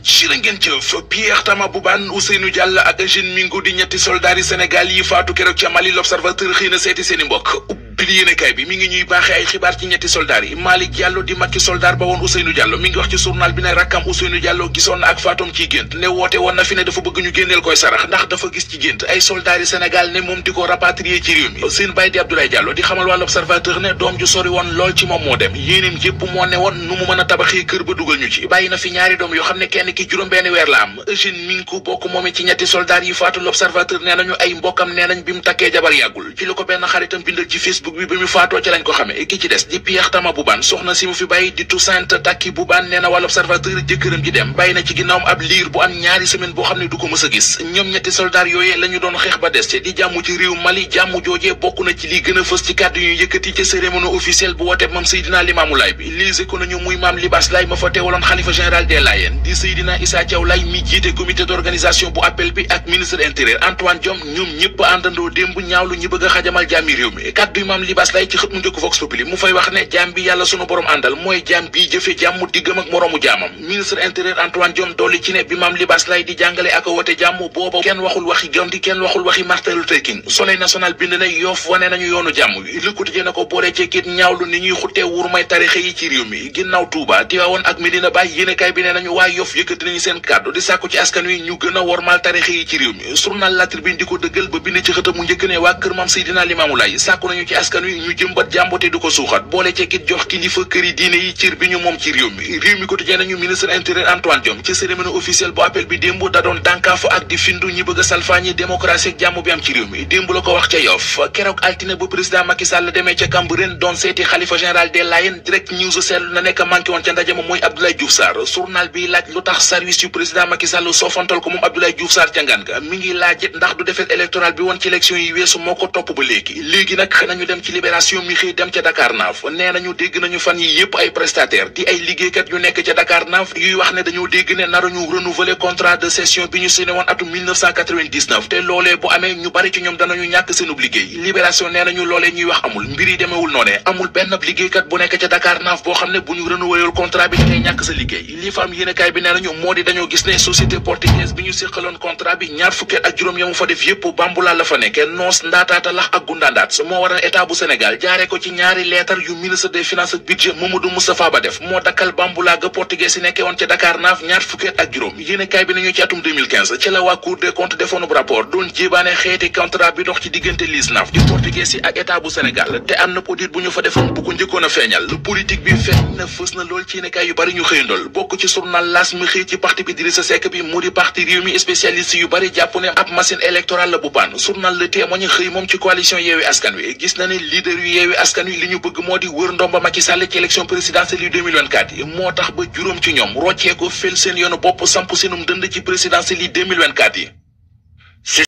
jërë ngeen jëf Pierre Tama Boubane Ousseynou Diallo ak Eugène Mingo di ñetti soldaar yi Sénégal yi faatu keroog ca Mali l'Observateur xëy na seeti seeni mbokk bi yéenekaay bi mi ngi ñuy baaxee ay xibaar ci ñetti soldaar yi Malick Diallo di makki soldaar ba woon Ousseynou Diallo mi ngi wax ci journal bi ne rakkam Ousseynou Diallo gisoon na ak faatoom ciy gént ne woote woon na fi ne dafa bëgg ñu génneel koy sarax ndax dafa gis ci gént ay soldaar yi Sénégal ne moom di ko rapatrier ci réew mi seen baay di Abdoulaye Diallo di xamal waa l'Observateur ne doom ju sori woon lool ci moom moo dem yéeneem yépp moo ne woon nu mu mën a tabaxee kër ba dugal ñu ci bàyyi na fi ñaari doom yoo xam ne kenn ki juróom-benn weer la am Eugène Minko bokk moom ci ñetti soldaar yi faatu l'Observateur nee nañu ay mbokkam nee nañ bi mu takkee jabar yàggul ci lu ko benn xaritam bindal ci Facebook bi mu faatoo ci lañ ko xamee ki ci des di Pierre Tama Boubane soxna si mu fi bàyyi di Toussaint Takki Boubane nee na waa l'Observateur jëkkëram ji dem bàyyi na ci ginnaawam ab liir bu am ñaari semaine boo xam ne du ko mës a gis ñoom ñetti soldaar yooyee la ñu doon xeex ba des ci di jàmm ci réew Mali jàmm joojee bokk na ci lii gën a fës ci kàddu yu yëkkati ca cérémonie officielle bu wooteb Mame Seydina Limamou Laye bi lise ko nañu muy Mame Libasse Laye ma fa teewaloon xalifa général des Layènes di Seydina Issa Thiaw Laye mi jiite comité d'organisation bu appel bi ak ministre intérieur Antoine Diome ñoom ñëpp àndandoo démb ñaawlu ñi bëgg a xajamal jàmmi réew mi kàddu yu Mame Libasse Laye ci xët mu njëkk Vox Populi mu fay wax ne jaam bi yàlla sunu borom àndal mooy jaam bi jëfe jàmm diggam ak moroomu jaamam ministre intérieur Antoine Diome dolli ci ne bi Mame Libasse Laye di jàngale ak wote jàmm booba kenn waxul waxi Gandhi kenn waxul waxi Martin Luther King Soleil national bind na Yoff wane nañu yoonu jàmm wi Le Quotidien na ko boole ci kit ñaawlu ni ñuy xuttee wurmay tarixa yi ci réew mi ginnaaw Touba Tivaouane ak Medina Baye yéenekaay bi nee nañu waa Yoff yëkkati nañu seen kàddu di sàkku ci askan wi ñu gën a wormal tarixa yi ci réew mi journal La Tribune di ko dëggal ba bind ci xëtam mu njëkk ne waa kër Mame Seydina Limamou Laye sàkku nañu ci askan wi ñu jëmbat jàmbote du ko suuxat boole ci kit jox kilifa këri diine yi cër bi ñu moom ci réew mi Quotidien nañu ministre intérieur Antoine Diome ci cérémonie officielle bu appel bi démb da doon dànkaafu ak di findu ñi bëgg a salfaañi démocratie ak jàmm bi am ci réew mi démb la ko wax ca Yoff keroog altine bu président Macky Sall demee ca Cambérène doon seeti xalifa général des Layènes Direct News seetlu na nekk manqué woon ca ndaje ma mooy Abdoulaye Diouf Sarr journal bi laaj lu tax service yu président Macky Sall soofantal ko moom Abdoulaye Diouf Sarr ca ngan ga mi ngi laajit ndax du défaite électorale bi woon ci élection yi weesu moo ko topp ba léegi nag nañu dem ci libération mi xëy dem ca Dakar Naaf nee nañu dégg nañu fan yi yépp ay prestataire di ay liggéeykat yu nekk ca Dakar Naaf yuy wax ne dañoo dégg ne naruñu renouveler contrat de cession bi ñu signé woon atum 1999 te loolee bu amee ñu bari ci ñoom danañu ñàkk seenub liggéey libération nee nañu loolee ñuy wax amul mbir yi demewul noonee amul benn liggéeykat bu nekk ca Dakar Naaf boo xam ne bu ñu renouveler contrat bi dangay ñàkk sa liggéey li fa am yéenekaay bi nee nañu moo di dañoo gis ne société portugaise bi ñu séqaloon contrat bi ñaar fukki at ak juróom yamu fa def yépp bambulaa la fa nekke noos ndaataata lax ak gundaandaat moo waral état bu Sénégal jaaree ko ci ñaari leetar yu ministre des finances ak budget Mamadou Moustapha Ba def moo dakkal bambulaa ga portugais yi nekke woon ca Dakar Naaf ñaar fukki at ak juróom yéenekaay bi nañu ci atum 2015 ci la waa Cour des comptes defoon rapport doon jébaane xeeti contrat bi dox ci diggante LISNAF di portugais yi ak état bu Sénégal te am na audit bu ñu fa defoon bu ko njëkkoon a feeñal politique bi feeñ na fës na lool ci yéenekaay yu bari ñu xëyandool bokk ci journal L'As mi xëy ci parti bi Idrissa Seck bi mu di parti réew mi spécialiste yu bari jàpp ne ab machine électorale la bu baan journal Le Témoin xëy moom ci coalition Yewwi Askan Wi gis na ne leader yu Yewwi Askan Wi li ñu bëgg moo di wër ndomba Macky Sall ci élection présidentielle yu 2024 yi moo tax ba juróom ci ñoom roccee ko fel seen yoonu bopp samp seenum dënd ci présidentielle yi 2024 yi